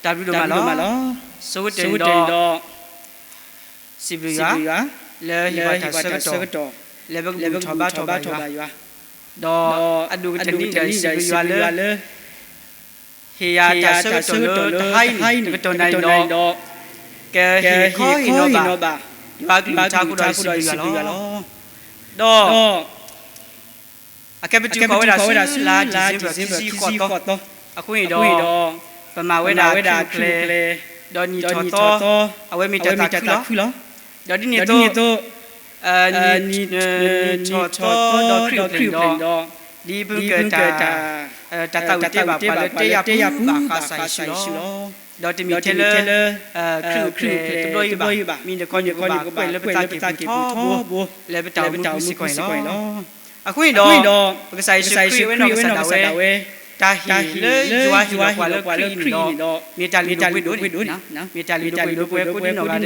တၢ်ဘျုးဒိၣ်မးလီၤ. ဆိကတၢၢ်န့ၣ်ဒီး စံးဘျုးယွၤ လၢဟ့ၣ်ယၤတၢ်ဆၢကတီၢ် လၢပကဘူၣ်ထီၣ်ဘါထီၣ်ဘၣ်ယွၤ, ဒီးအဒိၣ်ကတၢၢ်န့ၣ်ဒီး စံးဘျုးယွၤလၢ ဟ့ၣ်ယၤတၢ်ဆၢကတီၢ်လၢတဟါအံၤန့ၣ် တကတီၢ်နၣ်ရံၣ်ဒီး ကဟ့ၣ်ခီဟ့ၣ်နီၤဘၣ် ယွၤကလုၢ်ကထါအဃိဒီး စံးဘျုးယွၤလီၤ. ဒီး အကဲပတုၤဃီၤဝဲဒၣ်ဆူလါ December ခံဆံဃိးသီ, အဃိန့ၣ်ဒီး ပမၤဝဲဒၣ်ခရံာ်အိၣ်ဖျဲၣ် ဒီးနံၣ်ထီၣ်သီ အဝဲမ့ၢ်တၢ်သးခုလီၤ. ဒီးဒ်န့ၣ်အသိး နံၣ်ထီၣ်သီဒီးခရံာ်အိၣ်ဖျဲၣ်န့ၣ်ဒီး ဒ်ပမ့ၢ်က တၢ်သးဝံၣ်တဲဘၣ်ပှၤလၢတဲယၤပူၤဘၣ်ဃးကစၢ်ယ့ၣ်ၡူးလီၤ. ဒီးတမ့ၢ်ထဲလၢ ခရံာ်အိၣ်ဖျဲၣ်တဘျီအံၤဘၣ်, မ့ၢ်တခီန့ၣ် ပဘၣ်ကွဲးလၢပသးကံၢ်ပူၤထီဘိ လၢပတၢ်အိၣ်မူပူၤစ့ၢ်ကီးန့ၣ်လီၤ. အဃိန့ၣ်ဒီး ပကစၢ်ယ့ၣ်ၡူးခရံာ်ဝဲနီၢ်ကစၢ်ဒၣ်ဝဲ တၢ်ဟ့ၣ်လၢယွၤဟ့ၣ်လီၤပှၤလၢခရံာ်အံၤန့ၣ်ဒီး မ့ၢ်တၢ်လုၢ်ဒိၣ်ပှ့ၤဒိၣ်န့ၣ်, မ့ၢ်တၢ်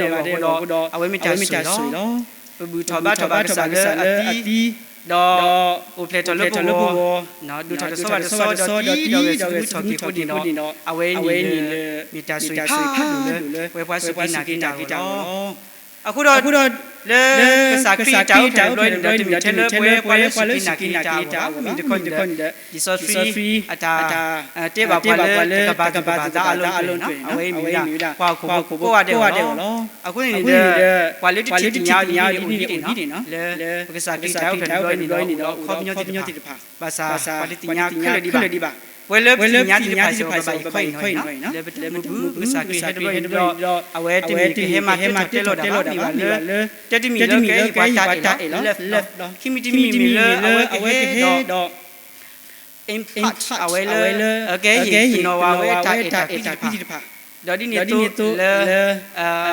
လုၢ်ဒိၣ်ပှ့ၤဒိၣ် ပဝဲကိးဒံနီၢ်ဂၤဒဲးအဂီၢ်ဒီး အဝဲမ့ၢ်တၢ်ဆိၣ်ဂ့ၤလီၤ. ပဘူၣ်ထီၣ်ဘါထီၣ်ဘၣ်ကစၢ်လၢအသံ ဒီးအိၣ်ဖျဲၣ်ထီၣ်လၢပဂီၢ်, ဒိၣ်ထီၣ်တဆီဘၣ်တဆီဒီး ဒ်ဒီးဂဲၤဆူကမူထီၣ်က့ၤအဃိန့ၣ်ဒီး အဝဲအံၤန့ၣ်လၢ မ့ၢ်တၢ်ဆိၣ်ဂ့ၤဖးဒိၣ်လၢ ပဝဲပှၤစူၢ်က့ၤနာ်က့ၤတၢ်အဂီၢ်လီၤ. အဃိဒီး လၢကစၢ်ခရံာ်တၢ်အိၣ်ဖျဲၣ်တဘျီအံၤန့ၣ်ဒီး တမ့ၢ်ထဲလၢပဝဲပှၤလၢစူၢ်က့ၤနာ်က့ၤတၢ်အဂီၢ်ဘၣ်. မ့ၢ်တခီန့ၣ်ဒီး လံာ်စီဆှံ အတၢ် တဲဘၣ်ပှၤလၢတကဘၣ်သူၣ်ကဘၣ်သးအလီၢ်တဖၣ်န့ၣ် အဝဲအံၤမ့ၢ်ဝဲဒၣ် ပှၤဟီၣ်ခိၣ်ဖိကိးဂၤဒဲးအဂီၢ်လီၤ. အဃိန့ၣ်ဒီး ပှၤလၢတထံၣ်သ့ၣ်ညါအီၤဒ်န့ၣ်အိၣ်ဒ်န့ၣ်နီၤ လၢပကစၢ်ခရံာ်တၢ်အိၣ်ဖျဲၣ်တဘျီအံၤန့ၣ်ဒီး အိၣ်ဒီးအခီပညီသ့ၣ်တဖၣ် ဘၣ်ဆၣ်ပှၤတသ့ၣ်ညါခဲလၢာ်ဒံးဘၣ်. ပဝဲလၢပသ့ၣ်ညါသ့ၣ်တဖၣ်စ့ၢ်ကီး ပဘၣ်ယံၤခီအံၤနီၤ လၢပတၢ်မူပူၤကစၢ်ခရံာ်ဟဲတဘျီအံၤန့ၣ်ဒီး အဝဲတမ့ၢ်ကဟဲမၤတဲထီၣ်တဲလီၤတၢ်ဘၣ် မ့ၢ်ဘၣ်လၢ တၢ်တမံၤလၢကဟဲယံၤပှၤတၢ်အဲၣ်လီၤ လၢ ခံမံၤတမံၤမ့ၢ်လၢအဝဲကဟဲဒီး impact အဝဲလၢ ကဟ့ၣ်နီၤဝဲတၢ်အဲၣ်တၢ်ကွံသ့ၣ်တဖၣ် ဒီးဒ်န့ၣ်အသိးလၢ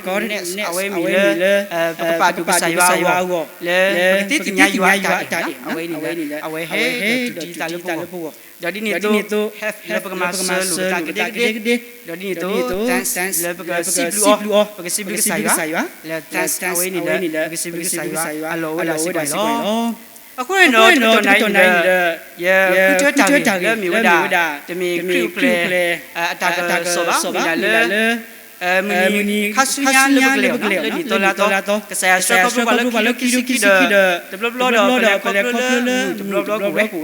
godliness အဝဲမ့ၢ်လၢ ပကပာ်ဒိၣ်ကစၢ်ယွၤအဂီၢ် လၢပကသ့ၣ်ညါယွၤအတၢ်အဲၣ် အဝဲန့ၣ်လၢ အဝဲဟဲဒီးတုၤဒ်သးလၢပဂီၢ် ဒီးဒ်န့ၣ်အသိး လၢပကမၤစၢၤလိာ်ပသးကဒဲကဒဲ ဒီးဒ်န့ၣ်အသိး thanks လၢပကစံးဘျုးအီၤ ပကစံးဘျုးကစၢ်ယွၤ လၢ thanks အဝဲန့ၣ်လၢ ပကစံးဘျုးကစၢ်ယွၤအလီၢ်အိၣ်ဝဲဒၣ်စ့ၢ်ကီးန့ၣ်လီၤ. အဃိန့ၣ်ဒီး တကတီၢ်နၣ်ရံၣ်ဒီး ယဃုထၢတၢ်ဂ့ၢ်လၢမ့ၢ်ဝဲဒၣ် တမ့ၢ်ခရံာ်အိၣ်ဖျဲၣ် အတၢ်ကစီၣ်ဘၣ် မ့ၢ်ဒၣ်လၢ မုၢ်နံၤခါဆူညါလၢပကလဲၤအီၤ လၢနံၣ်သီလါသီ ကစၢ်ယွၤဆှၢခီဖျိပှၤလၢခံလၢခံဆံခံဒီး တဘျီဘျီဒီး ပလဲၤခီဖျိလၢမုၢ်တဘျီဘျီကအိၣ်ဝဲ ဒီးဖီၣ်တဘျီဘျီကအိၣ်ဝဲ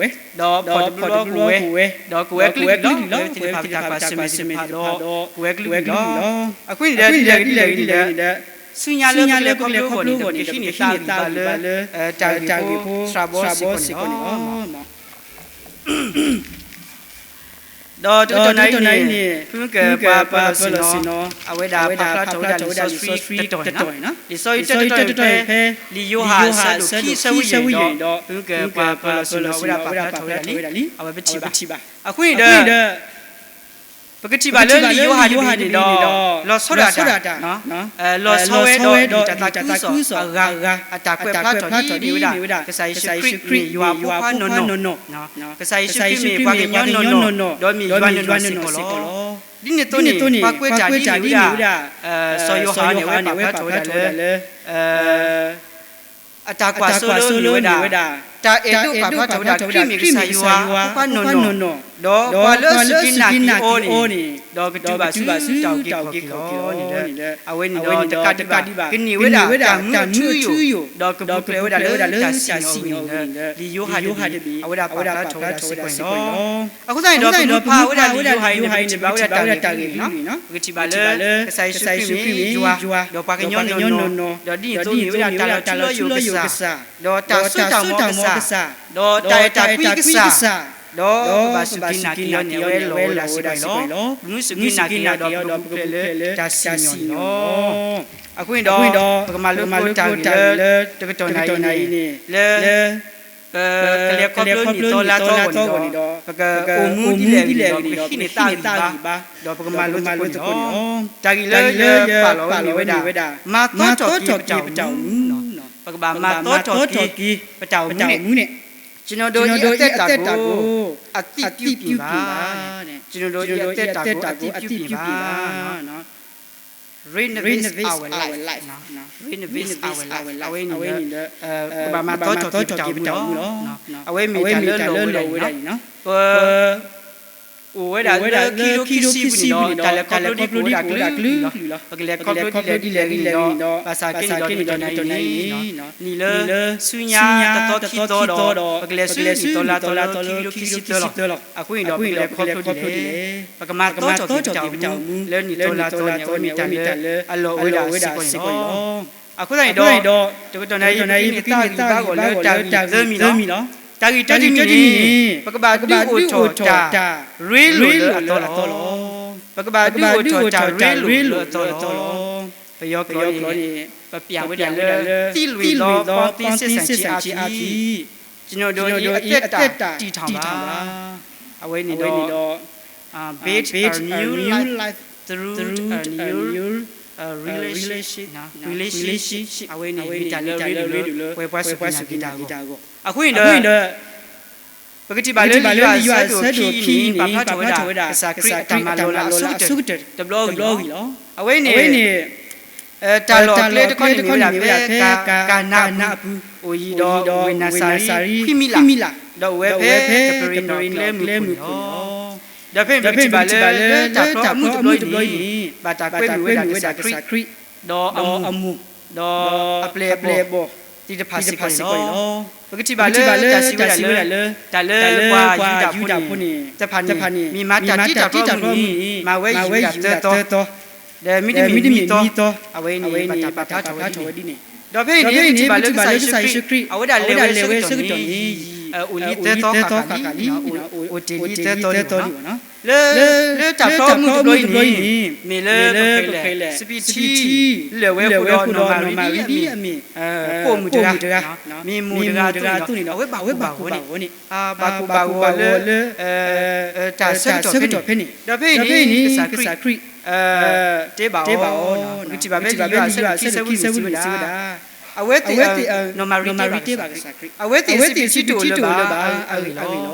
ဒီးကဝဲၤကလုာ်လီၤ ပဝဲသ့ၣ်တဖၣ်ပတၢ်ကွၢ်ဆၢၣ်မဲာ်သ့ၣ်တဖၣ်ဒီး ကဝဲၤကလုာ်လီၤ. အဃိန့ၣ်ဒီး ဒ်လဲၣ်ဒ်လဲၣ်ဒ်လဲၣ် ဆူညါလၢပကလဲၤခီဖျိအဂီၢ်န့ၣ်ဒီး ပကဟံးန့ၢ်သးဂံၢ်ဘါလၢ တၢ်ဂ့ၢ်ဖိသရၣ်ဘီစ့ၢ်ကီးန့ၣ်လီၤ. ဒီးတကတီၢ်နၣ်ရံၣ်န့ၣ် ဖုကပှၤပၢၤလီၢ်ဆ့ၣ်နီၤ အဝဲဒၣ်ပာ်ဖျါထီၣ်ဝဲဒၣ်လံာ်စီဆှံတတီၤန့ၣ်လီၤ. လံာ်စီဆှံတတီၤန့ၣ်ဖဲ လံာ်ယိၤဟၣ်အဆၢဒိၣ်ခံအဆၢဖိယဲၢ်န့ၣ်ဒီး ဖုကပှၤပၢၤလီၢ်ဆ့ၣ်နီၤ အဝဲဒၣ်ပာ်ဖျါထီၣ်ဝဲဒၣ်လံ အဝဲပထံၣ်ဘၣ်. အဃိန့ၣ်ဒီး ပကထံၣ်ဘၣ်လၢလံာ်ယိၤဟၣ်တဘ့ၣ်န့ၣ်ဒီး လီၤဆီဒၣ်တၢ် လီၤဆီဝဲဒီးတၢ်သးခုကစီၣ်အဂၤ အတၢ်ကွဲးဖျါထီၣ်ဒ်မ့ၢ်ဝဲဒၣ် ကစၢ်ယ့ၣ်ၡူးခရံာ်မ့ၢ်ယွၤအဖိခွါနီၢ်နီၢ်, ကစၢ်ယ့ၣ်ၡူးခရံာ်မ့ၢ်ပှၤကညီနီၢ်နီၢ် ဒီးမ့ၢ်ယွၤနီၢ်နီၢ်စ့ၢ်ကီးလီၤ. ဒ်န့ၣ်အသိးန့ၣ် ပှၤကွဲးတၢ်ဒ်အံၤဝဲဒၣ် စီၤယိၤဟၣ်န့ၣ် အဝဲပာ်ဖျါထီၣ်ဝဲဒၣ်လၢ အတၢ်ကွၢ်စိလၢမ့ၢ်ဝဲဒၣ် တၢ်အဲၣ်ဒိးပာ်ဖျါထီၣ်ဝဲဒၣ် ခရံာ်မ့ၢ်ကစၢ်ယွၤအဖိခွါနီၢ်နီၢ်, ဒီးပှၤလၢအစူၢ်က့ၤနာ်က့ၤအီၤန့ၣ် ဒီးကတုၤဘၣ်ဆူတၢ်အုၣ်က့ၤခီၣ်က့ၤလီၤန့ၣ်လၢ အဝဲန့ၣ်ဒီးတကးဒံးဘၣ် ကန့ၢ်ဝဲဒၣ်တၢ်မူအထူအယိာ် ဒီးကပူၤဖျဲးဝဲဒၣ်လၢတၢ်စံၣ်ညီၣ်အဂီၢ်န့ၣ်လၢ လံာ်ယိၤဟၣ်တဘ့ၣ် အဝဲဒၣ်ပာ်ဖျါထီၣ်ဝဲဒၣ်စ့ၢ်ကီးန့ၣ်လီၤ. အဃိသတးန့ၣ်ဒီး ပမ့ၢ်ဖးဝဲဒၣ်လံာ်ယိၤဟၣ်အံၤန့ၣ် ပထံၣ်ဘၣ်ဝဲဒၣ်တၢ်ဂ့ၢ်လွံၢ်န့ၣ်လီၤ. ပကထံၣ်ဘၣ်လၢ ကစၢ်ယ့ၣ်ၡူးခရံာ်မ့ၢ်ယွၤ ဒီးပှၤကညီနီၢ်နီၢ်, ဒီးဒ်န့ၣ်အသိးမ့ၢ်ဝဲဒၣ်တၢ်လီၤထူလီၤယိာ်ကစၢ်, ဒီးတၢ်စိတၢ်ကမီၤကစၢ်, ဒီးတၢ်အဲၣ်တၢ်ကွံကစၢ်, ဒီးပဘၣ်စူၢ်က့ၤနာ်က့ၤအီၤန့ၣ် အဝဲလီၤဝဲဒၣ်စ့ၢ်ကီးန့ၣ်လီၤ. ပမ့ၢ်စူၢ်က့ၤနာ်က့ၤအီၤဒီးပကပူၤဖျဲးလၢတၢ်စံၣ်ညီၣ်န့ၣ်လီၤ. အဃိန့ၣ်ဒီး ပကမၤလိသကိးတၢ်ဂ့ၢ်လၢတကတီၢ်နၣ်ရံၣ်န့ၣ် လၢ ပကလဲၤခီဖျိနံၣ်သီလါသီအဂီၢ်န့ၣ်ဒီး ပကအိၣ်မူဒ်လဲၣ်အဂ့ၢ်န့ၣ်ဒီး ပကဟံးန့ၢ်သးဂံၢ်ဘါ, ဒီးပကမၤလိသကိးန့ၣ်လီၤ. တၢ်ဂ့ၢ်လၢယပာ်လီၤဝဲန့ၣ်ဝဲဒၣ် မၤသီထီၣ်က့ၤပတၢ်အိၣ်မူ, ပကဘၣ်မၤသီထီၣ်က့ၤပတၢ်အိၣ်မူန့ၣ်, ကျွန်တော်တို့၏ အသက်တာကို အသစ်ပြုပြင်ပါ, ကျွန်တော်တို့၏ အသက်တာကို အသစ်ပြုပြင်ပါ. အဃိသတးန့ၣ်ဒီး renovate our life, renovate our life အဝဲန့ၣ်လၢ ပကဘၣ်မၤသီထီၣ်က့ၤပတၢ်အိၣ်မူလီၤ. အဝဲမ့ၢ်တၢ်လၢလီၢ်ဝဲဒၣ်န့ၣ်လီၤ. ပ အိၣ်ဝဲဒၣ်လၢခံကထိခံဆံပူၤန့ၣ်ဒီး တၢ်လဲၤခီဖျိဒ်ကအိၣ်ဝဲဒၣ်ကလုာ်ကလုာ်လီၤ. ပကလဲၤခီဖျိဒ်လဲၣ်ဒ်လဲၣ်ဂ့ၤန့ၣ်ဒီး ဘၣ်ဆၣ်က့န့ၣ်ဒီး တကတီၢ်နံၤအံၤန့ၣ် နံၣ်လၢဆူညါတသီခံသီဒီး ပကလဲၤဆူနံၣ်သီလါသီလၢခံကထိခံဆံသၢလီၤ. အဃိန့ၣ်ဒီး ပကလဲၤခီဖျိဒ်လဲၣ်, ပကမၤသီထီၣ်က့ၤပတၢ်အိၣ်မူ လၢနံၣ်သီလါသီန့ၣ် အဝဲမ့ၢ်တၢ်လၢအလီၢ်အိၣ်ဝဲဒၣ်စ့ၢ်ကီးန့ၣ်လီၤ. အဃိသတးန့ၣ်ဒီး တကတီၢ်နံၤအံၤ ပကသးဂံၢ်ဘါအီၤလၢတၢ်ဂ့ၢ်သၢမံၤလီၤ. တၢ်ဂ့ၢ်တၢတမံၤန့ၣ် ပကဘၣ်ဒုးအိၣ်ထီၣ်တၢ်ရ့လိာ်လၢအသီလီၤ. ပကဘၣ်ဒုးအိၣ်ထီၣ်တၢ်ရ့လိာ်လၢအသီလီၤ. ပယီၤကျိာ်န့ၣ် ပပျးဝဲဒၣ်လၢ သီလွံၢ်သီသီသ့စ့ၣ်စဲၣ်ဆံးအါထီၣ် ကျွန်တော်တို့ အသက်တာ တည်ထောင်ပါ. အဝဲန့ၣ်ဒီး build a new life through a new relationship, relationship အဝဲန့ၣ် မ့ၢ်တၢ်လၢရ့လိာ်လၢ ပှၤပှၤစူၢ်က့ၤနာ်က့ၤတၢ်အဂီၢ်. အဃိန့ၣ်ဒီး ပကထံၣ်ဘၣ်လၢ လံာ်ယိၤဟၣ်အဆၢဒိၣ်ခံအံၤန့ၣ် ပာ်ဖျါထီၣ်ဝဲဒၣ် ကစၢ်ခရံာ်အတၢ်မၤလိာ်လၢအဆိကတၢၢ်န့ၣ် တဘျီဂ့ၤလီၤ. အဝဲန့ၣ် တၢ်လီၢ်အကျဲတခီန့ၣ်မ့ၢ်ဝဲဒၣ်ဖဲ ကၤနါအပူၤ အိၣ်ယံၤဒီးဝ့ၢ်နၤစၤရံ ခွံမံလး, ဒီးအိၣ်ဝဲဖဲ ကပရ့ၣ်နီၣ်ကျဲမုၢ်ခိၣ်န့ၣ်လီၤ. ဒီးဖဲန့ၣ်ပထံၣ်ဘၣ်လၢ လၢတၢ်ဖျီအမူးတဘျီအံၤန့ၣ် ဘၣ်တၢ်ကွဲမုာ်ဝဲဒၣ်ကစၢ်ခရံာ် ဒီးအမိၢ် ဒီးအပျဲၢ်အဘီၣ်သ့ၣ်တဖၣ်စ့ၢ်ကီးန့ၣ်လီၤ. ပကထံၣ်ဘၣ်လၢတၢ်စံးဝဲဒၣ်လၢ တၢ်လၢပှၤယူဒၤဖိန့ၣ်တဖၣ်န့ၣ် မ့ၢ်မၤတၢ်တ့တၢ်ဖျီအမူးန့ၣ် မၤဝဲယံာ်ဝဲဒၣ်သၢသီ, ဒီးမ့တမ့ၢ်နွံသီ, အဝဲန့ၣ်ဘၣ်တၢ်ပာ်ဖျါထီၣ်ဝဲဒ်န့ၣ်. ဒီးဖဲအံၤန့ၣ် ပထံၣ်ဘၣ်လၢကစၢ်ယ့ၣ်ၡူးခရံာ် အဝဲဒၣ်လဲၤဝဲအဆၢကတီၢ်န့ၣ် ယံာ် အိၣ်လံသၢသီဃၣ်ဃၣ်လံ, အိၣ်တ့ၢ်လံသၢသီလံဘၣ်နီၤ. လၢ လၢတၢ်ဖျီအမူးတဘျီအံၤန့ၣ် မ့ၢ်လၢပဃဲၤလဲၣ် စပံးထံ လၢာ်ဝဲအဃိဒီး နီၢ်မၤရံဒ်အမ့ၢ် ပိာ်မုၣ်တဂၤ, မ့ၢ်မိၢ်တဂၤအသိးန့ၣ်ဒီး အဝဲဘၣ်ကိၢ်ဘၣ်ဂီၤန့ၣ်, ဘၣ်ကိၢ်ဘၣ်ဂီၤလၢ တၢ်ဆၢကတီၢ်ဖဲန့ၣ်, ဒီးဖဲအံၤန့ၣ် ကစၢ်ခရံာ် တဲဘၣ်အီၤ, ပကထံၣ်ဘၣ်ဖဲလံာ်ယိၤဟၣ်အဆၢဒိၣ်ခံဆၢဖိန့ၣ် စံးဝဲဒၣ် အဝဲသ့ၣ် နီၢ်မၤရံတဲဘၣ်ကစၢ်ခရံာ် အဝဲသ့ၣ်စပံးထံတအိၣ်လၢၤဘၣ်အဂ့ၢ်လီၤ.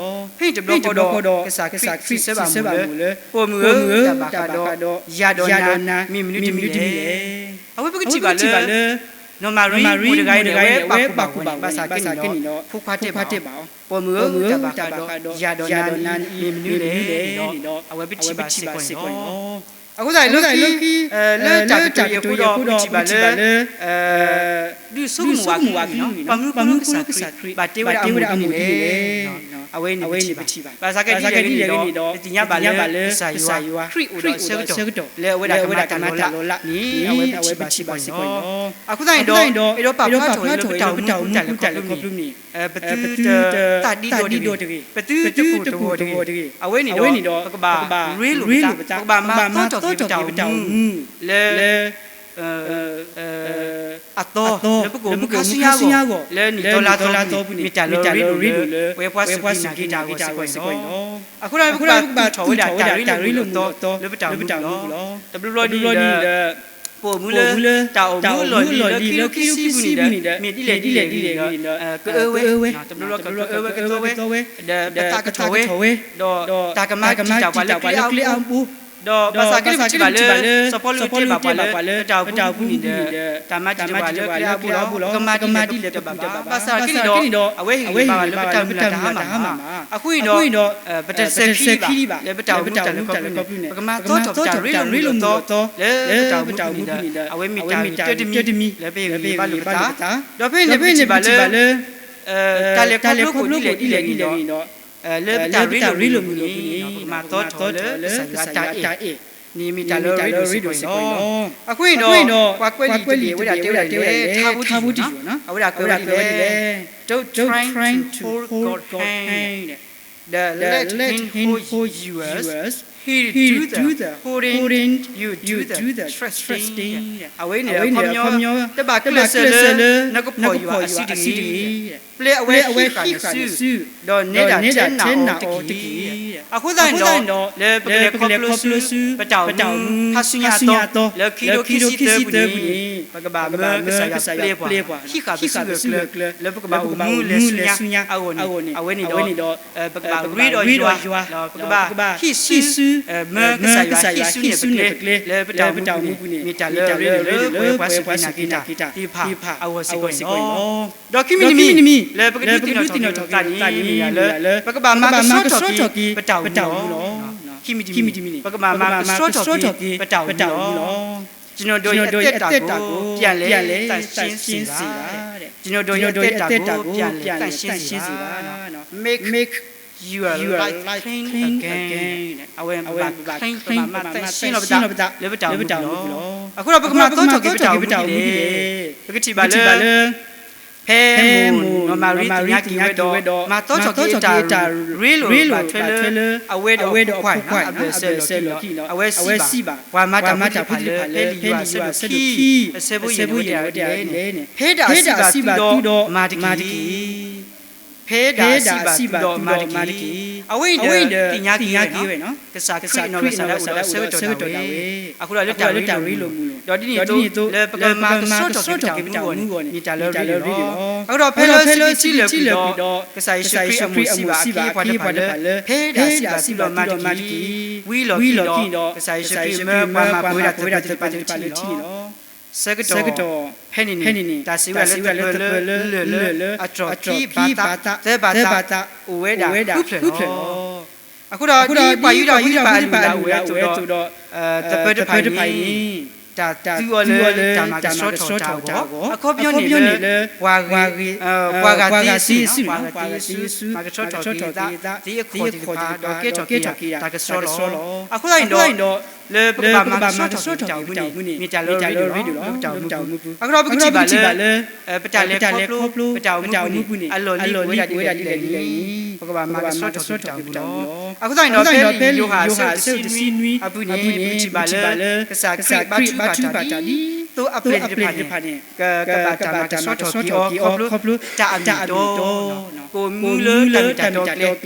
ဖဲန့ၣ်တဘျီဃီဒီး ကစၢ်ခရံာ်စံးဆၢဘၣ်အမိၢ်လၢ ပိာ်မုၣ်ဧၢ, တၢ်ဘၣ်ဃးဒီးယၤဒီးနၤ မ့ၢ်မနုၤတမံၤလဲၣ်. အဝဲပကထံၣ်ဘၣ်လၢ နီၢ်မၤရံမိၢ်တဂၤအံၤန့ၣ် အဝဲပာ်ကူၣ်ဘၣ်ဂီၤန့ၣ် ဘၣ်ဆၣ်က့န့ၣ်ဒီး ဖိခွါတဲဘၣ်အီၤ, ပိာ်မုၣ်ဧၢ, တၢ်ဘၣ်ဃးဒီးယၤဒီးနၤ မ့ၢ်မနုၤလဲၣ်န့ၣ်ဒီး အဝဲပထံၣ်ဘၣ်စ့ၢ်ကီးန့ၣ်လီၤ. အဃိသတးလၢခံ လၢတၢ်ကတိၤအံၤအဃိဒီး ပထံၣ်ဘၣ်လၢ ဒုးဆိကမိၣ်ဘၣ်က့ၤ ပှၤမနုၤကစၢ်ခရံာ် ဘၣ်တဲဝဲဒၣ်အမိၢ်ဒ်န့ၣ်လဲၣ်. အဝဲန့ၣ်ပထံၣ်ဘၣ်. ဘၣ်ဆၣ်ကဒ်လဲၣ်ဂ့ၤန့ၣ်ဒီး ပသ့ၣ်ညါဘၣ်လၢကစၢ်ယွၤခရံာ်အိၣ်ဒီးအဆၢကတီၢ် လၢအဝဲဒၣ်ကမၤတၢ်လီၤလးန့ၣ် အဝဲပထံၣ်ဘၣ်စ့ၢ်ကီးန့ၣ်လီၤ. အဃိသတးန့ၣ်ဒီး အဲၣ်ဒိးပာ်ဖျါထီၣ်လၢပတၢ်အိၣ်မူတၢ်လဲၤခီဖျိန့ၣ် ပသုတသးဒ့ဒီတဂ့ၤ, ပသုတကိၢ်တဂီၤတဂ့ၤ, အဝဲန့ၣ်ဒီး ပကဘၣ်ရ့လိာ်ပသး, ပကဘၣ်မၤသီထီၣ်က့ၤပတၢ်အိၣ်မူ လၢ အသီ လၢပကအိၣ်မူခါဆူညါအဂီၢ် လၢနံၣ်သီလါသီပူၤန့ၣ် မ့ၢ်တၢ်လၢရ့လိာ်လၢ ပဝဲပှၤစူၢ်က့ၤနာ်က့ၤတၢ်အဂီၢ်စ့ၢ်ကီးန့ၣ်လီၤ. အဃိဒီး ပကဘၣ်သူၣ်ထီၣ်ဝဲဒၣ်တၢ်ရ့လိာ်မုာ်လိာ်အသီ လၢပတၢ်အိၣ်မူပူၤလီၤ. တဘျီဘျီဒ်ဒီး ပိာ်မုၣ်လၢ တၢ်အိၣ်မူအလီၢ်လံၤလၢခံကထိခံဆံပူၤန့ၣ်ဒီး မ့ၢ်ဒ်လဲၣ်ဒ်လဲၣ်ဂ့ၤန့ၣ်ဒီး ကအၢဝဲ, တဘျီဘျီကကအၢဝဲကသီဝဲ, ဒီးပသးကထီၣ်ဝဲ, ဒီးတၢ်ကမၤတံာ်တာ်ပှၤလၢကျဲအါဘိ, ဒီးဘၣ်ဆၣ်က့န့ၣ် ပထံၣ်ဘၣ်လၢ စီၤပီလူးတဲဘၣ်ပှၤလၢ ပတၢ်အိၣ်မူအပူၤန့ၣ်ဒီး တၢ်မၤတံာ်တာ်ပှၤလၢကျဲအါဘိလီၤ. ပကမၤဒ်လဲၣ်တပူၤတဘၣ်ဘၣ်. ဘၣ်ဆၣ်က့န့ၣ်ဒီး အဝဲဟ့ၣ်ဂံၢ်ဘါဘၣ်လၢပတၢ်မုၢ်လၢ်တၢ်ဟါမၢ်မး. အဃိန့ၣ်ဒီး ပတစဲးခံဒံးဘၣ် လၢပတၢ်အိၣ်မူတၢ်လဲၤခီဖျိန့ၣ် ပကမၤသီထီၣ်ပတၢ်ရ့လိာ်မုာ်လိာ်အသီ လၢပတၢ်အိၣ်မူအပူၤန့ၣ်ဒီး အဝဲမ့ၢ်တၢ်ဂ့ၤတၢတမံၤ လၢပဟ့ၣ်ဂံၢ်ဟ့ၣ်ဘါလိာ်ပသး. ဒီးဖဲန့ၣ် ပထံၣ်ဘၣ်လၢ တၢ်လဲၤခီဖျိကအိၣ်ဒ်လဲၣ်ဒ်လဲၣ်န့ၣ်ဒီး လၢပတၢ်ရ့လိာ်မုာ်လိာ်အပူၤန့ၣ် ပကမၤသီထီၣ်လၢကစၢ်ယွၤအတၢ်အဲၣ်န့ၣ် မ့ၢ်တၢ်လၢရ့ဒိၣ်စ့ၢ်ကီးန့ၣ်လီၤ. အဃိန့ၣ်ဒီး ပှၤကွဲးလံာ်တဘ့ၣ် အဝဲဒၣ်တဲဝဲဒၣ်လၢ ထါဘိတယုၢ် အဝဲဒၣ်ကွဲးဝဲဒၣ်လၢ Don't try to hold God hand, let him hold yours, he'll do the holding, you do the trusting. အဝဲန့ၣ်အခီပညီ တဘၣ်ကျဲးစၢးလၢ နကဖီၣ်ယွၤအစုတဂ့ၤ ပျဲအဝဲဟံးဃာ်နစု, ဒီးနဲဒၣ်ထဲနၤအီၤတက့ၢ်. အဃိသတးန့ၣ်ဒီး, လၢပကလဲၤခီဖျိဆူ ပတၢ်အိၣ်မူ ခါဆူညါအသီ, လၢခံကထိခံဆံသၢပူၤန့ၣ်, ပကဘၣ်မၢကစၢ်ယွၤပျဲပှၤ, ဟံးဃာ်ပစုပူၤကျၢၤ, လၢပကဘၣ်အိၣ်မူလဲၤဆူညါအဂီၢ်န့ၣ်, အဝဲန့ၣ်ဒီး, ပကဘၣ်ရ့ဒီးယွၤ, ပကဘၣ်ဟံးစု, မၢကစၢ်ယွၤဟံးစုနဲၣ်ပကျဲ, လၢပတၢ်အိၣ်မူပူၤန့ၣ်, မ့ၢ်တၢ်လၢအရ့ဒိၣ်လၢပဝဲပှၤစူၢ်က့ၤနာ်က့ၤတၢ်သ့ၣ်တဖၣ်အဂီၢ်စ့ၢ်ကီးန့ၣ်လီၤ. ဒီးခံမံၤတမံၤ, လၢပကဒုးသ့ၣ်နီၣ်ထီၣ်က့ၤသးန့ၣ်မ့ၢ်ဒၣ်လၢ, ပကဘၣ်မၤကဆှီထီၣ်က့ၤပတၢ်အိၣ်မူလီၤ. ခံမံၤတမံၤ, ပကဘၣ်မၤကဆှီထီၣ်က့ၤပတၢ်အိၣ်မူလီၤ. ကျွန်တော်တို့ရဲ့အသက်တာကို ပြန်လည်သန့်ရှင်းစေပါတဲ့. ကျွန်တော်တို့ရဲ့အသက်တာကို ပြန်လည်သန့်ရှင်းစေပါနော်. Make your life clean again. အဝဲပဘၣ် clean ပဘၣ်မၤသန့်ရှင်းလီၤပသး လၢပတၢ်အိၣ်မူပူၤလီၤ. အဃိဒီးပကမၤသီထီၣ်က့ၤပတၢ်အိၣ်မူဒ်လဲၣ်. ပကထံၣ်ဘၣ်လၢ ဖဲမိၢ်နီၢ်မၤရံသ့ၣ်ညါက့ၤဝဲဒီး မၤသီထီၣ်က့ၤတၢ်ရ့လိာ်ဘၣ်ထွဲလၢ အဝဲဒီးဖိခွါအံၤ အဘျၢၣ်စၢၤလီၤခံဒီး အဝဲစံးဘၣ် ပှၤမၤတၢ်ဖိသ့ၣ်တဖၣ်လၢဖဲလံာ်ယိၤဟၣ်အဆၢဒိၣ်ခံ အဆၢဖိယဲၢ်န့ၣ် အဝဲတဲဒ်လဲၣ်န့ၣ်, ဖဲဒၣ်စံးဘၣ်သုဒီးမၤတက့ၢ်. ဖဲဒၣ်စံးဘၣ်သုဒီးမၤတက့ၢ်. အဝဲအံၤဒီး သ့ၣ်ညါက့ၤဝဲနီၤ ကစၢ်ခရံာ်အနီၢ်ကစၢ်ဒၣ်အိၣ်ဒီးအဆၢကတီၢ်ဒၣ်ဝဲ, အဃိဒီးလၢတၢ်ရ့လိာ်မုာ်လိာ်, ဒီးဒ်န့ၣ်အသိး လၢပကမၤကဆှီထီၣ်က့ၤပတၢ်အိၣ်မူအဂီၢ်န့ၣ် မ့ၢ်တၢ်လၢအရ့ဒိၣ်လီၤ. အဃိဒီးဖဲလၢဆံးဆံးထံလၢာ်ကွံာ်ဒီး ကစၢ်ယ့ၣ်ၡူးခရံာ်အမိၢ်စံးဘၣ်အခ့အပှၤတဖၣ်လၢ ဖဲဒၣ်စံးဘၣ်သုဒီးမၤတက့ၢ်. ဝံၤလီၢ်ခံဒီး ကစၢ်ယ့ၣ်ၡူးခရံာ်မၢပှၤမၤပှဲၤဝဲဒၣ်သပၢၤတဖၣ်လၢထံန့ၣ်လီၤ. ဆၢကတီၢ်ဖဲန့ၣ်န့ၣ် တၢ်စံးဝဲဒၣ်လၢသပၢၤလၢလၢၢ်လၢ အတြီၢ်ခံဘးသး သၢဘးသး အိၣ်ဝဲဒၣ်ဃုဖျၢၣ်လီၤ. အဃိဒီးဒ်ပှၤယူဒၤဖိသ့ၣ်တဖၣ်အလုၢ်အလၢ်အိၣ်ဝဲအသိးဒီး သပၢၤတဖၣ်အံၤန့ၣ် တၢ်သူအီၤလၢတၢ်မၤကဆှီထီၣ်တၢ်အဂီၢ်, အခီပညီန့ၣ်လၢ ပှၤဂၤ, ပှၤဂၤသ့စု, ပှၤဂၤသ့စု မၤကဆှီထီၣ်က့ၤသးသ့အခီၣ်သ့ၣ်တဖၣ် ဒီးကဲထီၣ်က့ၤတၢ်ကဆှီလီၤ. အဃိသတးန့ၣ်ဒီး လၢပကဘၣ်မၤကဆှီထီၣ်က့ၤပတၢ်အိၣ်မူန့ၣ် မ့ၢ်တၢ်လၢအရ့ဒိၣ်လီၤ လၢပတၢ်အိၣ်မူပူၤ. အဃိဒီးပကထံၣ်ဘၣ်လၢ ပတၢ်လဲၤခီဖျိ ပတၢ်အိၣ်မူပူၤန့ၣ် အလီၢ်လံၤအိၣ်ဝဲဒၣ်ဒ်လဲၣ်ဒ်လဲၣ်န့ၣ် ပကဘၣ်မၤကဆှီထီၣ်က့ၤပတၢ်အိၣ်မူလီၤ. အဃိသတးန့ၣ်ဒီး ဖဲလံာ်ယိၤဟၣ်အဆၢဒိၣ်တဆံနွံအပူၤန့ၣ် ပကထံၣ်ဘၣ်လၢ ကစၢ်ခရံာ်ဘါထုကဖၣ်တၢ်ဒ်သိးအပျဲၢ်သ့ၣ်တဖၣ်န့ၣ် ကဘၣ်တၢ်မၤကဆှီထီၣ်က့ၤအီၤခီဖျိ တၢ်အမ့ၢ်အတီ, ကအိၣ်မူလၢတၢ်မ့ၢ်တၢ်တီကျဲ ပ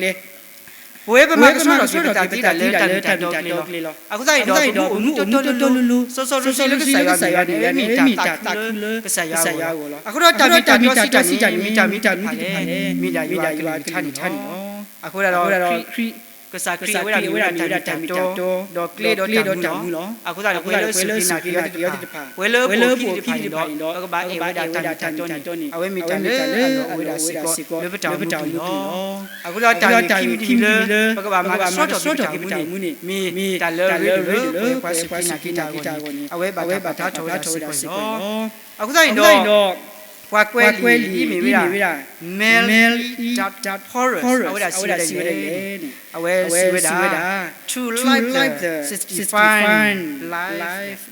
ဝဲပမၤကဆှီထီၣ်က့ၤပသးသ့ဒၣ်လၢတၢ်မ့ၢ်တၢ်တီကျဲလီၤ. အဃိသတးန့ၣ်ဒီး ပမ့ၢ်အိၣ်မူတီတီလိၤလိၤ စီစီစီဆှံလၢကစၢ်ယွၤအမဲာ်ညါန့ၣ် မ့ၢ်တၢ်သးခုလၢကစၢ်ယွၤအဂီၢ်လီၤ. အဃိဒီးတၢ်မ့ၢ်တၢ်တီစံးတၢ်န့ၣ် မ့ၢ်တၢ်မနုၤတဖၣ်လဲၣ်, မ့ၢ်ဒၣ်ယွၤအကလုၢ်ကထါန့ၣ်လီၤ. အဃိဒီးခရံာ်, ကစၢ်ခရံာ်အဝဲဒၣ်မ့ၢ်ဝဲဒၣ်တၢ်မ့ၢ်တၢ်တီ ဒီးကျဲဒီးတၢ်မူလီၤ. အဃိသတးန့ၣ် ပဝဲလၢစူၢ်က့ၤနာ်က့ၤအီၤသ့ၣ်တဖၣ်, ပဝဲလၢပအိၣ်ခံသ့ၣ်တဖၣ်န့ၣ်ဒီး ပကဘၣ်အဲၣ်ဝဲဒၣ်တၢ်မ့ၢ်တၢ်တီန့ၣ် အဝဲမ့ၢ်တၢ်လၢအလီၢ်အိၣ်ဝဲဒၣ်စ့ၢ်ကီး လၢပတၢ်အိၣ်မူပူၤန့ၣ်လီၤ. အဃိဒီးတၢ်ဂ့ၢ်ခံမံၤတမံၤလၢ ပကဘၣ်မၤကဆှီထီၣ်က့ၤပတၢ်အိၣ်မူန့ၣ် မ့ၢ်တၢ်လၢအရ့ဒိၣ်လၢပဝဲပှၤစူၢ်က့ၤနာ်က့ၤတၢ်အဂီၢ်န့ၣ် အဝဲဘၣ်တၢ်ပာ်ဖျါထီၣ်ဝဲဒၣ်စ့ၢ်ကီးန့ၣ်လီၤ. အဃိသတးန့ၣ်ဒီး ပှၤကွဲးလံာ်ဒ်အမ့ၢ်ဝဲဒၣ် Merle Dutton Horace အဝဲဒၣ်စံးဝဲဒၣ်ဒ်လဲၣ်န့ၣ်, အဝဲစံးဝဲဒၣ် To live the sanctified life,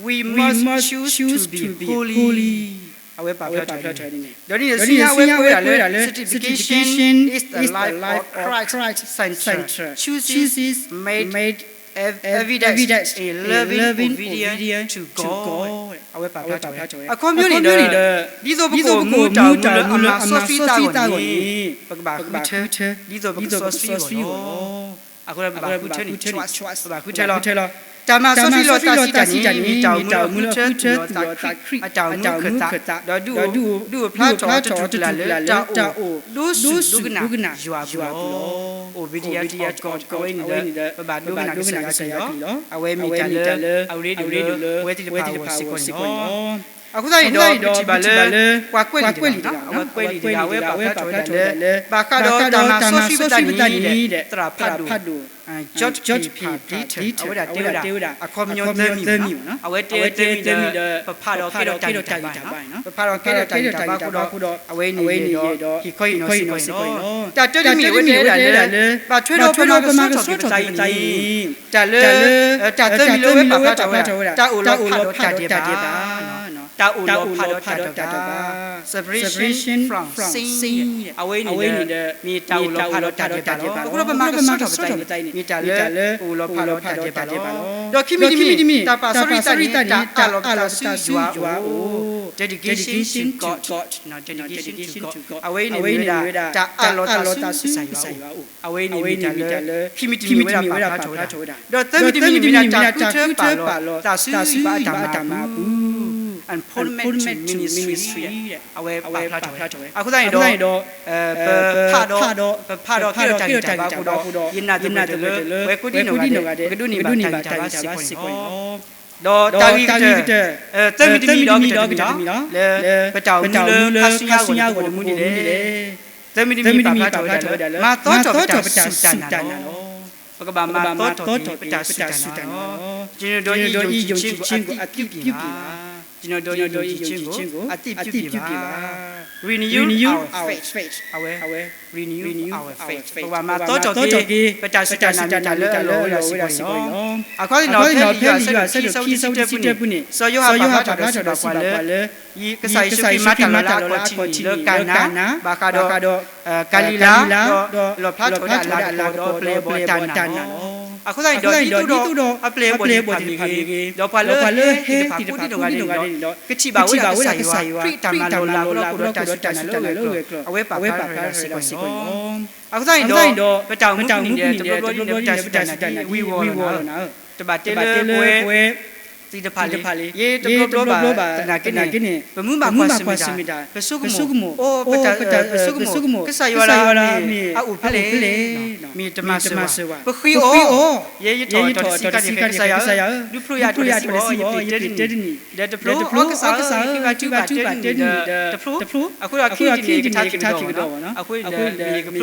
we must choose to be holy. အဝဲပာ်ဖျါထီၣ်န့ၣ်, ဒီးဒ်န့ၣ်အသိးန့ၣ် အဝဲကွဲးဝဲဒၣ်လၢ Sanctification is the life of Christ-centered, choices made evident in loving obedience to God. အဝဲပာ်ဖျါထီၣ်ဝဲ အခီပညီန့ၣ်ဒီး ဒ်သိးပကအိၣ်မူတၢ်အိၣ်မူလၢအမၤစီဆှံသးအဂီၢ်န့ၣ် ပကဘၣ်ဃုထၢ ဒ်သိးပကစီဆှံအဂီၢ်လီၤ. အဃိဒီးပဘၣ်ဃုထၢန့ၣ် ပဘၣ်ဃုထၢလီၤ. တၢ်မၤစီဆှံလီၤသးစံးတၢ်န့ၣ် မ့ၢ်တၢ်အိၣ်မူဃုထၢသူၣ်လီၤသးခရံာ်အတၢ်အိၣ်မူခၢၣ်သး, ဒီးဒုးအိၣ်ဖျါထီၣ်အီၤထီၣ်တုၤလၢတၢ်အိၣ်ဒိဆူၣ်ဒိကနၣ်ယွၤအပူၤလီၤ. Obedience of God အဝဲန့ၣ်ဒီး ပဘၣ်ဒိကနၣ်ကစၢ်ယွၤအကလုၢ်လီၤ. အဝဲမ့ၢ်တၢ်လၢအရ့ဒိၣ်လၢပဝဲသ့ၣ်တဖၣ်အဂီၢ်စ့ၢ်ကီးန့ၣ်လီၤ. အဃိသတးန့ၣ်ဒီး ပထံၣ်ဘၣ်လၢ ပှၤကွဲးလံာ်တဂၤ, အဝဲကွဲးလံာ်တဂၤ အဝဲပာ်ဖျါထီၣ်ဝဲဒၣ်လၢ ဘၣ်ဃးဒီးတၢ်မၤစီဆှံပသးန့ၣ် သရၣ်ဖးဒိၣ် George P Parker အဝဲဒၣ်တဲဝဲဒၣ် အခီပညီသၢမံၤ, အဝဲတဲဝဲသၢမံၤလၢ ပဖးဒီးကဲထီၣ်တၢ်ဂံၢ်တၢ်ဘါအဃိဒီး အဝဲန့ၣ်ဒီး ဟ့ၣ်ခီဟ့ၣ်နီၤစ့ၢ်ကီးန့ၣ်လီၤ. တၢ်တၢတမံၤအဝဲတဲဝဲဒၣ်လၢ ဘၣ်ထွဲဒီးပမၤကဆှီထီၣ်က့ၤပသးအံၤန့ၣ် တၢ်လၢ တၢ်သၢမံၤလၢအဝဲပာ်ဖျါထီၣ်ဝဲဒၣ် တၢ်အိၣ်လီၤဖးဒီးတၢ်ဒဲးဘး, တၢ်အိၣ်လီၤဖးဒီးတၢ်ဒဲးဘး, separation from sin အဝဲန့ၣ်ဒီး မ့ၢ်တၢ်အိၣ်လီၤဖးဒီးတၢ်ဒဲးဘးလီၤ. အဃိဒီးပမၤကဆှီထီၣ်ပသးအံၤန့ၣ် မ့ၢ်တၢ်လၢအိၣ်လီၤဖးဒီးတၢ်ဒဲးဘးလီၤ. ဒီးခံမံၤတမံၤ တၢ်ပာ်စီဆှံပသးန့ၣ် တၢ်အးလီၤပသးဆူယွၤအအိၣ် dedication to God, dedication to God အဝဲအံၤန့ၣ်မ့ၢ်ဝဲဒၣ် တၢ်အးလီၤသးဆူကစၢ်ယွၤအအိၣ်, အဝဲအံၤန့ၣ်မ့ၢ်တၢ်လၢ ခံမံၤတမံၤဝဲဒၣ်ပာ်ဖျါထီၣ်ဝဲဒၣ်, ဒီးသၢမံၤတမံၤမ့ၢ်ဝဲဒၣ် တၢ်ဃုထၢပာ်လီၤသးဆူယွၤအတၢ်မၤအပူၤ, an atonement to ministry အဝဲပာ်ဖျါထီၣ်ဝဲ, အဃိသတးန့ၣ်ဒီး ပဖးဒီး ပဖးဒီးကဲထီၣ်တၢ်ဂံၢ်တၢ်ဘါအဃိဒီး ယနာ်သပှၢ်တၢၢ်လၢ ပဝဲကိးဒံနီၢ်ဂၤဒဲး ပကဒိးန့ၢ်ဘၣ်တၢ်ဂံၢ်တၢ်ဘါစ့ၢ်ကီးန့ၣ်လီၤ. ဒီးတၢ်ဂ့ၢ်ကတၢၢ် သၢမံၤတမံၤဒီး ကတၢၢ်တမံၤလီၤ, လၢပတၢ်အိၣ်မူလၢခါဆူညါအဂီၢ်တမူန့ၣ်လဲၣ်, သၢမံၤတမံၤပာ်ဖျါထီၣ်ဝဲဒၣ်လၢ မၤသီထီၣ်ပတၢ်စူၢ်တၢ်နာ်လီၤ. ပကဘၣ်မၤသီထီၣ်က့ၤပတၢ်စူၢ်တၢ်နာ်လီၤ. ကျွန်တော်တို့ရဲ့ယုံကြည်ခြင်းကို အသစ်ပြုပြင်ပါ. ကျွန်တော်တို့ရဲ့ယုံကြည်ခြင်းကို အသစ်ပြုပြင်ပါ. Renew our faith. အဝဲ renew our faith. ပကဘၣ်မၤသီထီၣ်က့ၤ ပတၢ်စူၢ်တၢ်နာ်မ့ၢ်တၢ်လၢအလီၢ်ဝဲဒၣ်စ့ၢ်ကီးန့ၣ်လီၤ. အခီပညီ ဖဲလံာ်ယိၤဟၣ်အဆၢဒိၣ်ခံ အဆၢဖိတဆံတၢပူၤန့ၣ် စီၤယိၤဟၣ်ပာ်ဖျါထီၣ်စံးဘၣ်ပှၤလၢ ကစၢ်ယ့ၣ်ၡူးခရံာ်မၤတၢ်လီၤလးအခီၣ်ထံးန့ၣ် လၢကၤနါ ဘၣ်ဃးဒီး ကၤလံၤလါ ဒီးလီၣ်ဖျါထီၣ်ဝဲဒၣ်အလၤကပီၤဒီးပျဲၢ်အဘီၣ်အတၢ်နာ်လီၤ. အဃိသတးန့ၣ်ဒီး ဒ်သိးဒီးအပျဲၢ်အဘီၣ်သ့ၣ်တဖၣ်မ့ၢ်ဂ့ၤ ဒီးပှၤလၢအဟဲသ့ၣ်တဖၣ်ကိးဒံနီၢ်ဂၤဒဲးန့ၣ်ဒီး ကထံၣ်ဘၣ်ဝဲဒၣ်ကစၢ်ယွၤခရံာ်အတၢ်မၤလီၤလးလၢအကီၢ်ဒီးတၢ်စူၢ်တၢ်နာ်လၢအဂၢၢ်အကျၢၤ အဝဲပာ်ဖျါထီၣ်ဝဲဒၣ်စ့ၢ်ကီးန့ၣ်လီၤ. အဃိသတးန့ၣ်ဒီး ပတၢ်အိၣ်မူပူၤန့ၣ်ဒီး တဘျီဘျီန့ၣ်ဒီး ပတၢ်စူၢ်တၢ်နာ်န့ၣ် ဝံၤဝီၤလီၤနၤဧၢ, တဘၣ်တဲလၢပဝဲ သ့ၣ်တဖၣ်လံ, ယတဘျီဘျီဘၣ်သနာ်က့န့ၣ် ပမုၢ်ဘၣ်ကွၢ်ဆၢၣ်မဲာ်တၢ် ပဆိကမိၣ် အိၣ် ပဆိကမိၣ် ကစၢ်ယွၤမ့ၢ်အအိၣ်ဖဲလဲၣ်, မ့ၢ်တမၤစၢၤဘၣ်, ပဃ့အီၤ, ယဲယထီၣ်ထီၣ်တဆံခါန့ၣ် ကစၢ်ယွၤဧၢ, ဒုးဖျိယၤတဆံဘၣ် ယပျံၤတဲတနံၣ်, ဒီးတဖျိ အကစၢ်ဧၢ ယဃ့ဘါထုကဖၣ်တဲတနံၣ်ဒီးတဖျိ, အဃိဒီးခံနံၣ်တနံၣ်န့ၣ် ယကထါခံက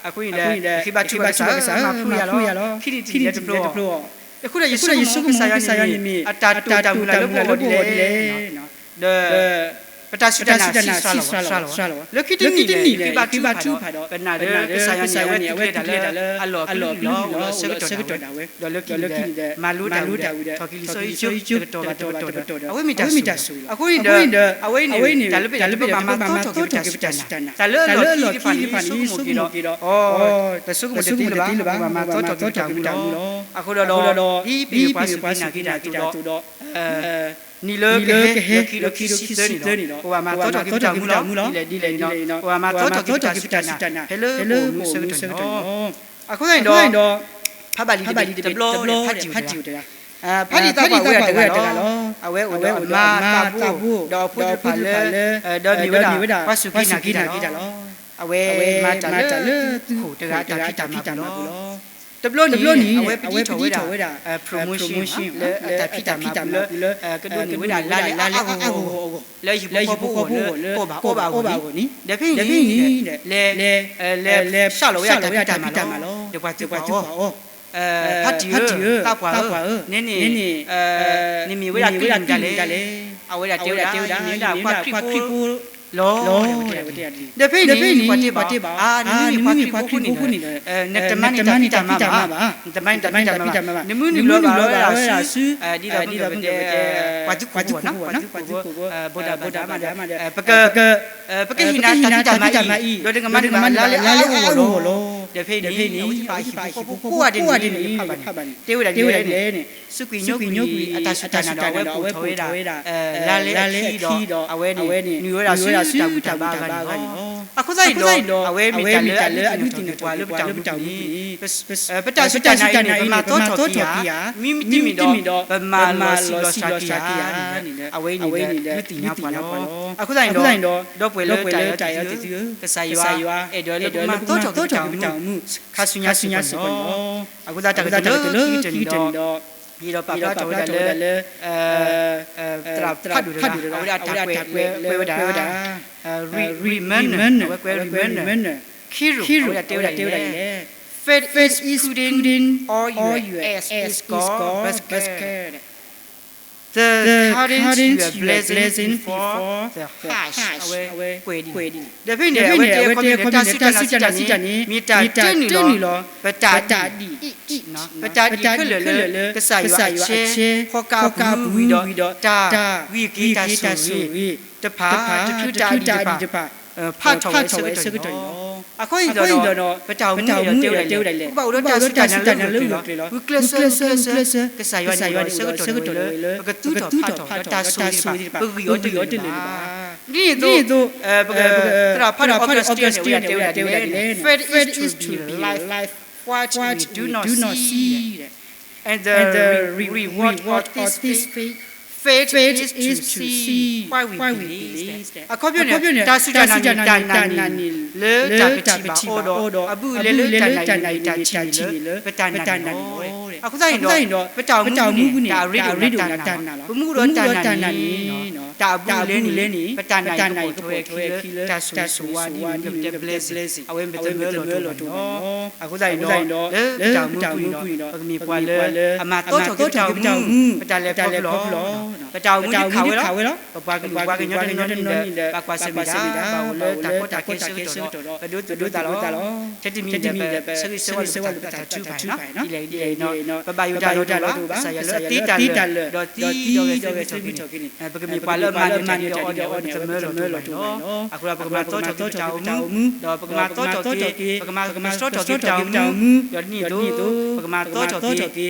ဒီးဘၣ်နီၤ, အဃိဒီးမ့ၢ်ယကဖျိဧါ, အဃိန့ၣ်ဒီး ယဃ့ဘါထုကဖၣ် ကစၢ်ဧၢ မၤဖျိယၤလီၤ, ခံနံၣ်တနံၣ်ဒီးတဖျိအီၤ အဃိဒီးယဆိကမိၣ်ကစၢ်ယွၤန့ၣ်မ့ၢ် အတၢ်တိာ်တၢ်မုၢ်လၢ်လၢပဂီၢ်ဒ်လဲၣ်, ဒီး ပတၢ်စူၢ်တၢ်နာ်ဆံးစှၤလီၤဘၣ်, စှၤလီၤဘၣ်, လၢခံတနံၣ်န့ၣ် ယဃ့ဘါထုကဖၣ်ဒီး ပနာ်လၢကစၢ်ယွၤန့ၣ် အဝဲသူၣ်က့ၤတၢ်လၢအလီၢ်အကလုၢ်လီၤ, အိၣ်ဒီးဆၢကတီၢ်ဒၣ်ဝဲ, ဒီးလၢခံန့ၣ်ဒီး မၤလိတၢ်ဝံၤဒီး ထီၣ်က့ၤလံာ်စီဆှံကတီၤဘၣ်တကတီၤဒီး အဝဲမ့ၢ်တၢ်စူၢ်လီၤ, အဃိန့ၣ်ဒီး အဝဲအံၤန့ၣ် တၢ်လၢပအဲၣ်ဒိးတဲ ပဘၣ်မၤသီထီၣ်က့ၤပတၢ်စူၢ်တၢ်နာ်, တၢ်လၢအလီၢ်ခံတဖၣ်န့ၣ် ယဆိကမိၣ်က့ၤဒီး အီ တဆိကမိၣ်တသ့လၢၤဘၣ်, ပဘၣ်မၤသီထီၣ်က့ၤပတၢ်မူလီၤ, အဃိဒီး ဒ်ပမ့ၢ်ပှၤစူၢ်က့ၤနာ်က့ၤတၢ်အသိးဒီး နံၣ်လၢကဟဲလၢခံကထိခံဆံသၢန့ၣ်ဒီး ပဘၣ်မၤသီထီၣ်က့ၤပတၢ်မူလီၤ, ဒ်လဲၣ်ဒ်လဲၣ်န့ၣ်ဒီး ပဘၣ်မၤသီထီၣ်က့ၤပတၢ်စူၢ်တၢ်နာ် ဖဲလၢပအိၣ်မူအဆၢကတီၢ်န့ၣ်လီၤ, အဃိသတးန့ၣ်ဒီး ဖးဘၣ်လံတဘျီဒီးဖးတံၢ်အိၣ်တဂၤ, ဖးတံၢ်သးပှၢ်ဝဲဒၣ်တဂၤလီၤ, အဝဲအိၣ်ဒီးအမါသးဘိ ဒီးအဖိသ့ၣ်တဖၣ်လၢ ဒီးမ့ၢ်ဝဲဒၣ် ပှၤစူၢ်က့ၤနာ်က့ၤတၢ်လီၤ, အဝဲမၤတၢ်လၢသုးခိၣ်တဂၤအတၢ်ဖံးတၢ်မၤပူၤလီၤ, တဘျီန့ၣ် အဝဲပဒံထီၣ်ဝဲဒၣ် promotion လၢအတၢ်ဖံးတၢ်မၤပူၤလၢ ကဒိးန့ၢ်ဝဲဒၣ်လါလဲအါအါဂီၢ်ဂီၢ်အဂီၢ် လၢဟံၣ်ဖိဃီဖိအဂီၢ်လၢ အီၣ်ဘၣ်အီဘၣ်အဂီၢ်န့ၣ်, ဒီးဖဲအံၤန့ၣ် လဲၤ လဲၤ လဲၤဆှၢလီၤဝဲဒၣ်တၢ်ဖံးတၢ်မၤလီၤ, ဒီးပှၤသံကွၢ်အီၤ, ဖးတံၢ်ဧၢ, သးပှၢ်ဧၢ, နဲန့ၣ် နမ့ၢ်ဝဲဒၣ်ကလုာ်မတၤလဲၣ်, အဝဲဒၣ်တဲဝဲဒၣ် ယမ့ၢ်ဝဲဒၣ်ပှၤခရံာ်ဖိလီၤ, ဒီးဖဲအံၤန့ၣ် ပှၤတဲဘၣ်အီၤ, နမ့ၢ်ပှၤခရံာ်ဖိအဃိန့ၣ်ဒီး နတမၤန့ၢ်တၢ်ဖံးတၢ်မၤဘၣ်, နတမၤန့ၢ်တၢ်ဖံးတၢ်မၤဘၣ်, နမုၢ်နုာ်လီၤဘၣ်ဝဲဒၣ်ဆူ ဒ်သိးပတဲ ပှၤသူခိၣ်ဖိဘၣ်နီၤ, ပှၤသူခိၣ်ဖိ ဘိၣ်ဒၣ်ဘၣ်ဒၣ်မးဒီး ပက ပကဟ့ၣ်နၤတၢ်ဖံးတၢ်မၤအံၤ ဒီးနကမၤန့ၢ်ဘၣ်လါလဲအါအါဂီၢ်ဂီၢ်လီၤ, ဒီးဖဲအံၤန့ၣ် အဝဲသ့ၣ်တဖၣ်ဟံၣ်ဖိဃီဖိကိးဂၤဒဲးန့ၣ် လၢယဖးဘၣ်န့ၣ် တဲဝဲဒၣ်ဒ်လဲၣ်န့ၣ် စူၢ်ကွံာ်ညိကွံာ်အတၢ်စူၢ်တၢ်နာ်ဒီး အဝဲပိာ်ထီၣ်ဝဲဒၣ် လါလဲအခံဒီး အဝဲန့ၣ် နုာ်ဝဲဒၣ်ဆူတၢ်ဘူၣ်တၢ်ဘါအဂၤန့ၣ်လီၤ, အဃိသတးန့ၣ်ဒီး အဝဲမ့ၢ်တၢ်လၢအဒုးသ့ၣ်နီၣ်ထီၣ်ပှၤလၢပတၢ်အိၣ်မူပူၤန့ၣ် ပတၢ်စူၢ်တၢ်နာ်အံၤန့ၣ် ပမၤသီထီၣ်က့ၤဧါ, မ့မ့ၢ်တမ့ၢ်ဒီး ပမၤလီၤဆံးလီၤစှၤက့ၤဧါန့ၣ် အဝဲအံၤန့ၣ်ဒီး ဒုးသ့ၣ်ညါပှၤလီၤ, အဃိသတးန့ၣ်ဒီး ဒီပုၢ်ဝဲၢ်လၢတၢ်အဲၣ်အီၤသ့ၣ်သုဧၢ, ကစၢ်ယွၤအဲၣ်ဒိးလၢပကမၤသီထီၣ်က့ၤပတၢ်အိၣ်မူ ခါဆူညါစ့ၢ်ကီးန့ၣ်လီၤ, အဃိသတးတၢ်ကတိၤလၢခံကတၢၢ်န့ၣ်ဒီး ယအဲၣ်ဒိးပာ်ဖျါထီၣ်ဝဲဒၣ်လၢ သရၣ်ဖးဒိၣ်တဂၤ အဝဲဒၣ်တၢ်ကွဲးလၢကွဲးဝဲဒၣ် remnant အဝဲကွဲး remnant ခံရိၤ အဝဲဒၣ်တဲဝဲဒၣ်ဒ်လဲၣ်, Faith is putting all your eggs in God's basket, the counting your blessing before the harvest အဝဲကွဲးဒ်န့ၣ်, ဒီးဖဲန့ၣ် အဝဲတဲခီပညီ တၢ်စူၢ်တၢ်နာ်စံးတၢ်န့ၣ် မ့ၢ်တၢ်တ့ၢ်နုာ်လီၤ ပတၢ်ဒ်အံၤ ပတၢ်ဒ်ခဲလၢာ်လၢ ကစၢ်ယွၤအဆဲ ဖီကါအပူၤဝံၤဒီး တၢ်ဂံၢ်က့ၤတၢ်ဆိၣ်ဂ့ၤတဖၣ် တချုးတၢ်အဒံၣ်တဖၣ် ဖးထီၣ်ဝဲအဆၢကတီၢ်န့ၣ်လီၤ. အခီပညီဒီး ပတၢ်အိၣ်မူန့ၣ်ဒီးတဲဝဲဒၣ်လဲၣ်, ပဘၣ်အိၣ်ဒီးတၢ်စူၢ်တၢ်နာ်လၢဂၢၢ်ကျၢၤလီၤ. ဂုာ်ကျဲးစၢး ဂုာ်ကျဲးစၢး, ကစၢ်ယွၤန့ၣ်ဒီးဆၢကတီၢ်ဝဲလၢ ပကသူၣ်ထီၣ်ဖးထီၣ်ဒီးတၢ်ဆိၣ်ဂ့ၤသ့ၣ်တဖၣ် ပဂံၢ်အီၤတလၢာ်လၢၤဘၣ်. ဒ်န့ၣ်အသိး ပကသရၣ်ဖးထီၣ် Augustine န့ၣ် ဝဲဒၣ်တဲဝဲဒၣ်ဒ်လဲၣ်န့ၣ်, Faith is to be life what we do not see, and the reward of this faith, faith is to see what we believe. အခီပညီန့ၣ် တၢ်စူၢ်တၢ်နာ်န့ၣ် တၢ်နာ်န့ၣ် လၢတၢ်ပထံၣ်ဘၣ်အီၤဒီး အဘူးအလဲလၢတၢ်နာ်အံၤန့ၣ် တၢ်ထံၣ်န့ၣ်လၢပတၢ်နာ်န့ၣ်လီၤ. အဃိသတးန့ၣ်ဒီး ပတၢ်အိၣ်မူန့ၣ် တၢ်ရ့ဒိၣ်နးတၢ်နာ်လီၤ. ပမူဒီးတၢ်နာ်န့ၣ် တၢ်အဘူးအလဲန့ၣ် ပတၢ်နာ်အံၤကပိာ်ထွဲဝဲအခံလၢတၢ်ဆိၣ်ဂ့ၤဆိၣ်ဝါဒ်န့ၣ် ပတဲပျဲစ့ၢ် အဝဲမ့ၢ်ပသးမၢလီၤတအိၣ်ဘၣ်န့ၣ်လီၤ. အဃိသတးန့ၣ်ဒီး လၢပတၢ်အိၣ်မူအပူၤန့ၣ်ဒီး ပကမ့ၢ်ပှၤလၢအမၤသီထီၣ်က့ၤပတၢ်အိၣ်မူ ပတၢ်လဲၤခီဖျိလီၤ. ပတၢ်အိၣ်မူန့ၣ်ခးဝဲလီၤ. ပပှၤကလုာ်ပှၤကညီတနီၤနီၤန့ၣ်ဒီး ဘၣ်ကွၢ်ဆၢၣ်မဲာ်တၢ် ဘၣ်အိၣ်လၢတၢ်ကီတၢ်ခဲအဆၢကတီၢ်ဒီး ပဒိသူၣ်ဒိသးလီၤ. ထဲတမံၤဒီး ပဆၢဂ့ၤဆၢဝါလိာ်ပသးတၢ်ထုကဖၣ်န့ၣ်လီၤ. ဒ်လဲၣ်ဒ်လဲၣ်န့ၣ် ပဘၣ်ယိၣ်တၢ်လီၤတအိၣ်ဘၣ်. ကစၢ်ယွၤလၢအသ့တၢ်လၢာ် ဒီးသံဒီးဂဲၤဆၢထၢၣ်က့ၤန့ၣ် ပကမ့ၢ်ပှၤလၢအမၤန့ၢ်တၢ်န့ၣ်ဒီးအီၤန့ၣ် အဝဲမ့ၢ်ပသးမၢလီၤတအိၣ်ဘၣ်န့ၣ်လီၤ. အဃိဒီးပကမၤသီထီၣ်က့ၤပတၢ်အိၣ်မူ ဒီးပကမၤသီထီၣ်က့ၤ ပကမၤစရီထီၣ်က့ၤပတၢ်အိၣ်မူ ဒီးဒ်န့ၣ်အသိး ပကမၤသီထီၣ်က့ၤ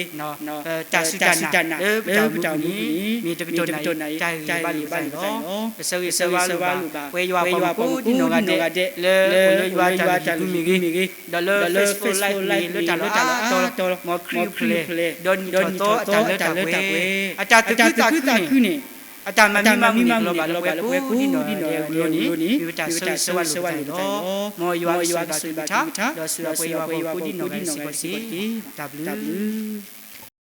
တၢ်စူၢ်တၢ်နာ်လၢပတၢ်အိၣ်မူအပူၤန့ၣ် မ့ၢ်တကတီၢ်နၢ်အံၤ တၢ်ဂ့ၤဘၣ်လိာ်ပသးန့ၣ်လီၤ. ပဆၢဂ့ၤဆၢဝါလိာ်ဘၣ် ပဝဲယွၤပှၤဟီၣ်ခိၣ်ဖိဒ်နီၢ်ဂၤဒဲး လၢအိၣ်လၢယွၤတၢ်လုၢ်ဟံၣ်ပူၤမ့ၢ်ဂ့ၤ ဒီးလၢ Facebook Live မ့ၢ်ဂ့ၤ လၢတၢ်လီၢ်အါတီၤ မ်ခရံာ်အိၣ်ဖျဲၣ် ဒီးနံၣ်ထီၣ်သီအတၢ်လၢတၢ်ပှဲၤ အတၢ်သူၣ်ခုသးခုန့ၣ် အတၢ်မၤမံမၤမုာ်န့ၣ် ကလီၤဘၣ်လၢပှၤကိးဒ်နီၢ်ဂၤဒဲးအဂီၢ်န့ၣ် မ့ၢ်ပတၢ်ဆၢဂ့ၤဆၢဝါလိာ်ပသးန့ၣ်လီၤ. မ်ယွၤကဆိၣ်ဂ့ၤဘၣ်က့ၤပထါ ဒီးဆိၣ်ဂ့ၤပှၤဟီၣ်ခိၣ်ဖိဒ်နီၢ်ဂၤဒဲးစ့ၢ်ကီးတက့ၢ်. တၢ်ဘျုး